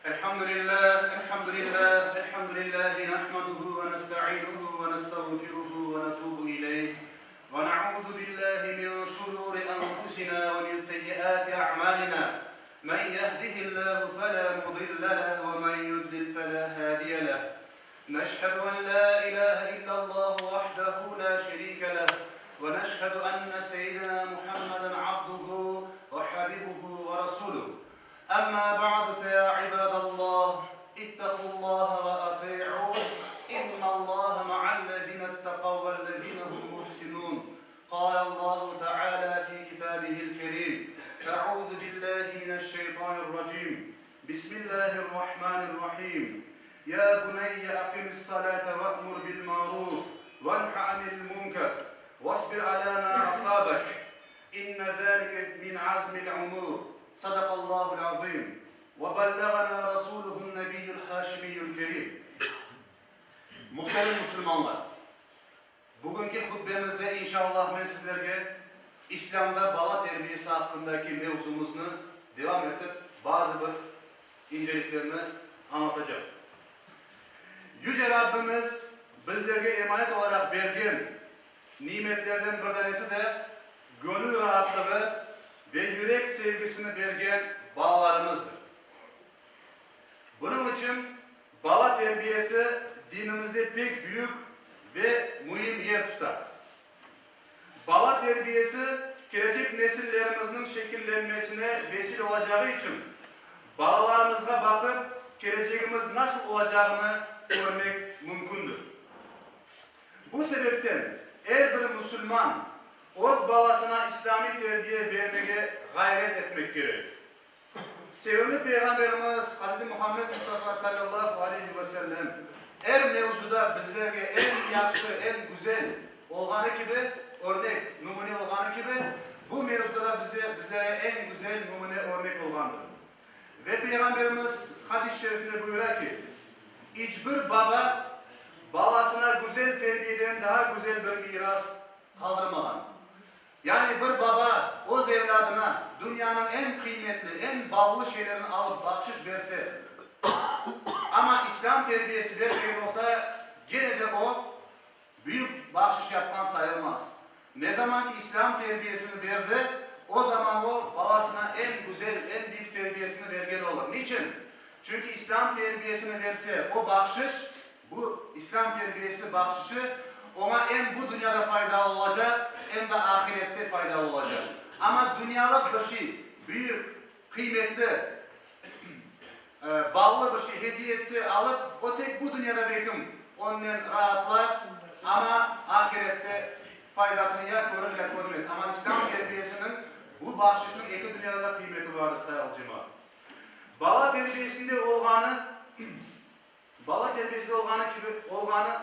Elhamdülillah, elhamdülillah, elhamdülillahi nahmaduhu ve nestainuhu ve nestağfiruhu ve netubu ileyh ve na'uzu billahi min şururi enfusina ve min seyyiati a'malina. Men yehdihillahu fela mudille leh ve men yudlil fela hadiye leh. Neşhedü en la ilahe illallahu vahdehu la şerike leh ve neşhedü enne seyyidina Muhammeden abduhu ve habibuhu ve rasuluh. Emma ba'du fe ya ibadallah, ittaqullaha ve ati'uh, innallaha ma'allezine ittekav vellezine hum muhsinun. Kâlallahu teâlâ fî kitâbihil kerîm, Eûzü billâhi mineşşeytanirracîm, Bismillâhirrahmânirrahîm, Yâ buneyye akimis-salâte ve'mur bil-ma'rûf venh anil-munker vesbir alâ mâ asâbek, inne zâlike min azmil-umûr. Sadakallâhul azîm ve bellağanâ rasûluhun-nebiyyül hâşimiyyül kerîm. Muhterem musulmanlar! Bugünki hutbemizde inşallah men sizlerge İslâmda bala terbiyesi aqqındaki mevzumıznı devam etip, bazı bir inceliklerni añlatacam. Yüce Rabbimiz bizlerge emanet olaraq bergen nimetlerden bir danesi de gönül raatlığı ve yürek sevgisini bergen balalarımızdır. Bunıñ içün bala terbiyesi dinimizde pek büyük ve müim yer tuta. Bala terbiyesi kelecek nesillerimizniñ şekillenmesine vesile olacağı içün balalarımızğa baqıp kelecegimiz nasıl olacağını körmek mümkündir. Bu sebepten er bir musulman öz balasına islâmiy terbiye bermege ğayret etmek kerek. Sevimli Peyğamberimiz Hazreti Muhammed Mustafa salâllahu aleyhi ve sellem er mevzuda bizlerge eñ yahşı, eñ güzel olğanı kibi, örnek, numune olğanı kibi, bu mevzuda da bize, bizlere eñ güzel numune, örnek olğandır. Ve Peyğamberimiz hadis-i şerifinde buyura ki, İç bir baba balasına güzel terbiyeden daa güzel bir miras qaldırmağan. Yani bir baba öz evlâdına dünyanıñ eñ qıymetli, eñ ballı şeylerini alıp bahşış berse, amma İslâm terbiyesi bermegen olsa, gene de o, büyük bahşış yapqan sayılmaz. Ne zaman ki İslâm terbiyesini berdi, o zaman o, balasına eñ güzel, eñ büyük terbiyesini bergen olur. Niçin? Çünki İslâm terbiyesini berse, o bahşış, Bu İslâm terbiyesi bahşışı oña em bu dünyada faydalı olacaq, em de ahirette faydalı olacaq. Amma dünyalıq bir şey, büyük, qıymetli, ballı bir şey hediye etse, alıp, o tek bu dünyada belkim onnen raatlar, amma ahirette faydasını ya körür, ya körmez. Amma İslâm terbiyesiniñ, bu bahşışnıñ eki dünyada da qıymeti vardır, sayğılı cemaat. Bala terbiyesinde olğanı. Bala terbiyesinde olğanı kibi, olğanı,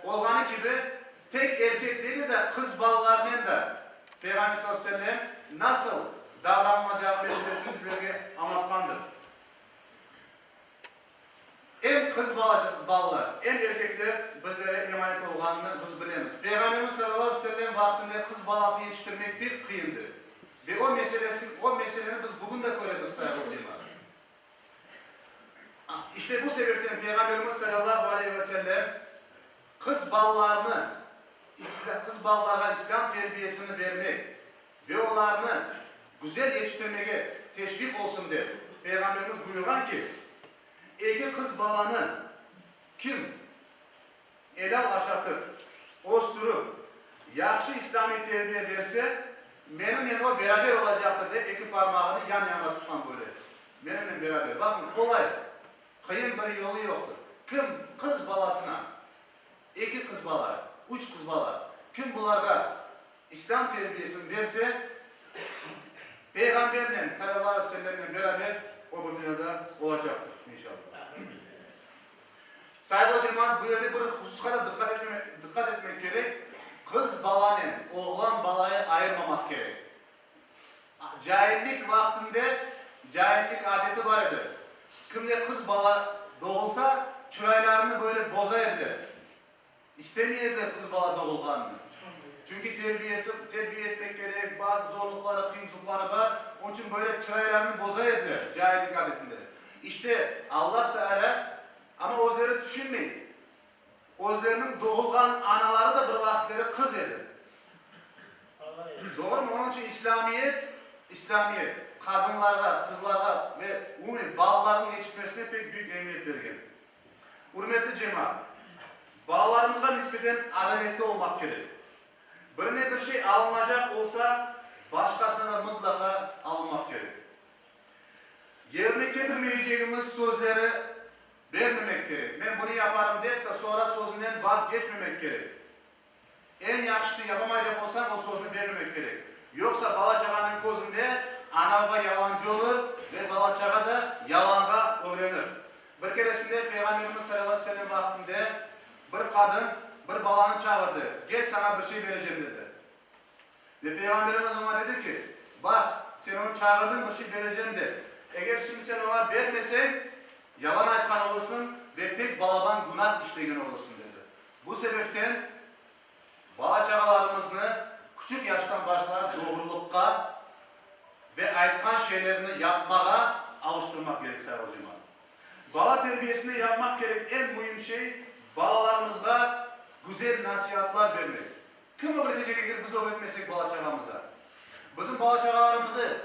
olğanı kibi, tek erkek degil de, qız balalarnen de Peyğamber sallallahu aleyhi ve sellem nasıl davranılacağı meselesini bizlerge añlatqandır. Em qız balalar, em erkekler bizlere emanet olğanını biz bilemiz. Peyğamberimiz sallallahu aleyhi ve sellem vaqtında qız balası yetiştirmek pek qıyındı. Ve o meselesini, o meseleni biz bugün de köremiz, sayğılı cemaat. İşte bu sebepten Peyğamberimiz salâllahu aleyhi ve sellem qız balalarnı, qız balalarğa İslâm terbiyesini bermek ve olarnı güzel yetiştirmege teşviq olsun dep, Peyğamberimiz buyurğan ki, Eki qız balanı kim elâl aşatıp, östürip, yahşı islâmiy terbiye berse, menimnen o beraber olacaqtır, dep eki parmağını yan-yanğa tutqan böyle. Menimnen beraber. Baqıñ, qolay, qıyın bir yolu yoqtır. Kim qız balasına, eki qız bala, üç qız bala, kim bularğa islâm terbiyesini berse, Peyğambernen, salâllahu aleyhi ve sellemnen beraber o bir dünyada olacaqtır, inşallah. Sayğılı cemaat, bu yerde bir hususqa da diqqat etmemek, diqqat etmek kerek, qız balanen oğlan balayı ayırmamaq kerek. Caillik vaqtında caillik adeti bar edi, kimde qız bala doğulsa, çıraylarını böyle boza ediler. İstemey ediler qız bala doğulğanını. Çünki terbiyesi, terbiye etmek kerek, bazı zorluqları, qıyınçılıqları bar, onıñ içün böyle çıraylarını boza ediler caillik adetinde. İşte, Allah Teala, amma özleri tüşünmey, özleriniñ doğulğan anaları da bir vaqıtleri qız edi. Doğrumı? Onıñ içün İslâmiyet, İslâmiyet, qadınlarğa, qızlarğa ve umumen balalarnıñ yetişmesine pek büyük emiyet bergen. Ürmetli cemaat, balalarımızğa nisbeten adaletli olmaq kerek. Birine bir şey alınacaq olsa, başqasına da mıtlaqa alınmaq kerek. Yerine ketirmeycegimiz sözleri bermemek kerek. Men bunı yaparım dep de soñra sözünden vazgeçmemek kerek. Eñ yahşısı, yapamaycaq olsañ, o sözni bermemek kerek. Yoqsa bala-çağanıñ közünde ana-baba yalancı olur ve bala-çağa da yalanğa ögrenir. Bir keresinde Peyğamberimiz salâllahu aleyhi ve sellem vaqtında bir qadın bir balanı çağırdı, Gel, saña bir şey berecem, dedi. Ve Peyğamberimiz oña dedi ki, Baq, sen onı çağırdıñ bir şey berecem dep. Eger şimdi sen oña bermeseñ, yalan aytqan olursıñ ve pek balaban günah işlegen olursıñ, dedi. Bu sebepten bala-çağalarımıznı küçük yaştan başlap doğrulıqqa ve aytqan şeylerini yapmağa alıştırmaq kerek, sayğılı cemaat. Bala terbiyesinde yapmaq kerek eñ müim şey, balalarımızğa güzel nasiatlar bermek. Kim ögretecek eger biz ögretmesek bala-çağamıza? Bizim bala-çağalarımızı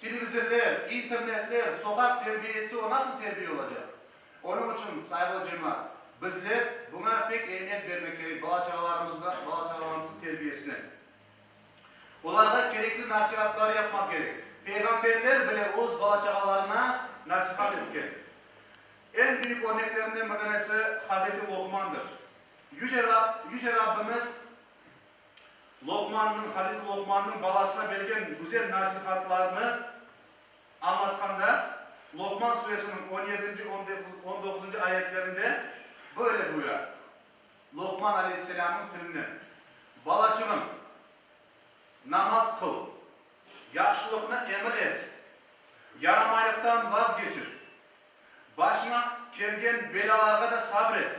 televizorler, internetler, soqaq terbiye etse, o nasıl terbiye olacaq? Onıñ içün, sayğılı cemaat, bizler buña pek emiyet bermek kerek, bala-çağalarımızğa, bala-çağalarımıznıñ terbiyesine. Olarğa kerekli nasiatları yapmaq kerek. Peyğamberler bile öz bala-çağalarına nasihat etken. Eñ büyük örneklerinden bir tanesi Hazreti Loqmandır. Yüce Yüce Rabbimiz Loqmannıñ, Hazreti Loqmannıñ balasına bergen güzel nasihatlarını añlatqanda, Loqman suresiniñ on yedinci, on doquzıncı ayetlerinde böyle buyura, Loqman aleyhisselâmnıñ tilinen, Balaçığım, namaz qıl, yahşılıqnı emir et, yaramaylıqtan vazgeçir, başıña kelgen belâlarğa da sabr et.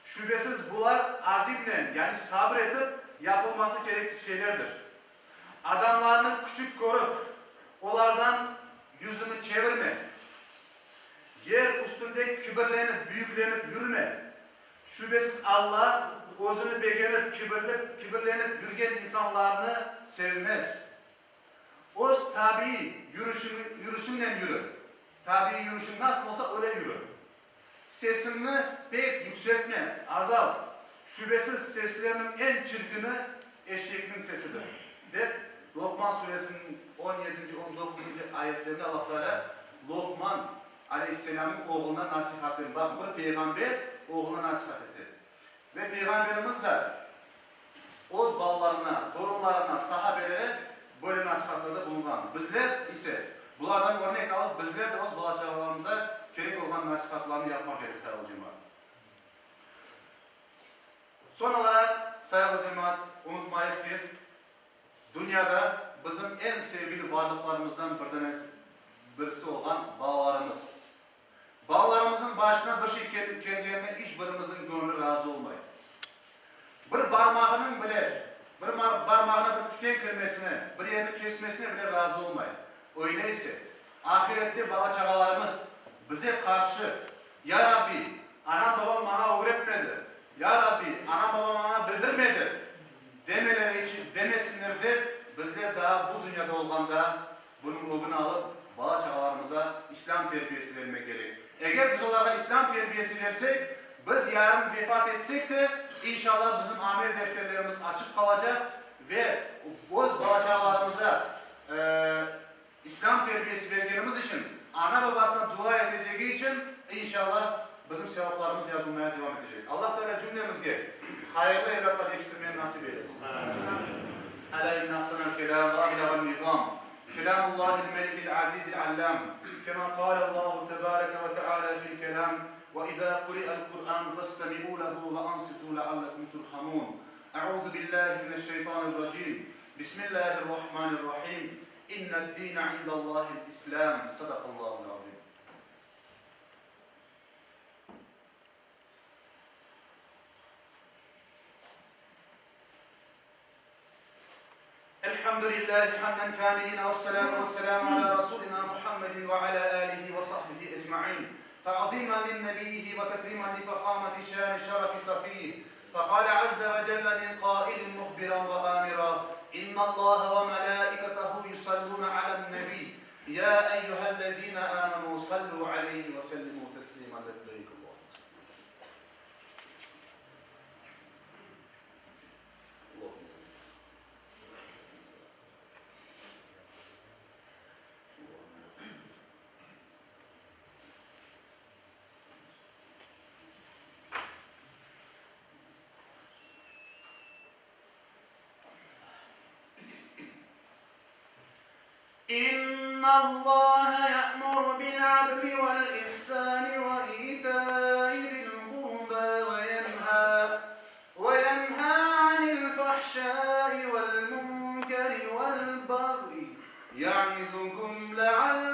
Şübesiz bular azimnen, yani sabr etip yapılması kerek şeylerdir. Adamlarnı küçük körip, olardan yüzüñi çevirme. Yer üstünde kibirlenip, büyüklenip yürüme. Şübesiz Alla özüni begenip, kibirlip, kibirlenip yürgen insanlarnı sevmez. Öz tabiiy yürüşiñ, yürüşiñnen yürü. Tabiiy yürüşiñ nasıl olsa, öyle yürü. Sesiñni pek yükseltme, azalt. Şübesiz, seslerniñ eñ çirkini eşekniñ sesidir, dep Loqman suresiniñ on yedinci, on doquzıncı ayetlerinde Allah Teala Loqman aleyhisselâmnıñ oğluna nasihat ete. Baq, bir peyğamber oğluna nasihat ete. Ve Peyğamberimiz de öz balalarına, torunlarına, sahabelere böyle nasihatlarda bulunğan. Bizler ise, bulardan örnek alıp, bizler de öz bala-çağalarımıza kerek olğan nasihatlarnı yapmaq kerek, sayğılı cemaat. Soñ olaraq, sayğılı cemaat, unutmayıq ki, dünyada bizim eñ sevgili varlıqlarımızdan birisi olğan balalarımız. Balalarımıznıñ başına bir şey kelgenine iç birimizniñ göñlü razı olmay. Bir barmağınıñ bile, bir barmağına bir tiken kirmesine, bir yerini kesmesine bile razı olmay. Öyleyse, ahirette bala-çağalarımız bize qarşı, Ya Rabbi, anam-babam maña ögretmedi, Ya Rabbi, anam-babam maña bildirmedi, demeleri içün, demesinler dep, bizler daa bu dünyada olğanda, Bunıñ ögüni alıp, bala-çağalarımıza İslâm terbiyesi vermek kerek. Eger biz olarğa İslâm terbiyesi versek, biz yarın vefat etsek de, inşallah bizim amel defterlerimiz açıq qalacaq ve öz bala-çağalarımıza İslâm terbiyesi bergenimiz içün, ana-babasına dua etecegi içün, inşallah, bizim sevaplarımız yazılmaya devam etecek. Allah Teala cümlemizge hayırlı evlâtlar yetiştirmeni nasip eylesin. Alâ inne ahsenel kelâm ve ablağen nizâm kelâmullâhil melikil azîzil allâm kemâ kâlellâhu tebâreke ve teâlâ fil kelâm ve izâ kuri'el Kur'ân festemi'û lehu ve ansitû leallekum turhamûn Eûzü billâhi mineşşeytânirracîm Bismillâhirrahmânirrahîm İnned-dîne indallâhil İslâm Sadakallâhul azîm. Elhamdülillahi hamden kâmilîne vesselâtu vesselâmu alâ rasûlinâ Muhammedin ve alâ âlihi ve sahbihi ecmaîn. Ta'zîmen linnebiyyihi ve tekrîmen lifehâmeti şâni şerefi safiyih. Feqâle azze ve celle min qâilin muhbiran ve âmira, İnnallâhe ve melâiketehu yusallûne alen-nebiy, yâ eyyühellezîne âmenû sallû aleyhi ve sellimû teslîmen. Lebbeyk Allahümme salli. İnnallâhe ye'muru bil-adli vel-ihsâni ve itâi zil-qurbâ ve yenhâ ve yenhâ anil-fahşâi vel-munkeri vel-bagyi ya'izukum le'allekum.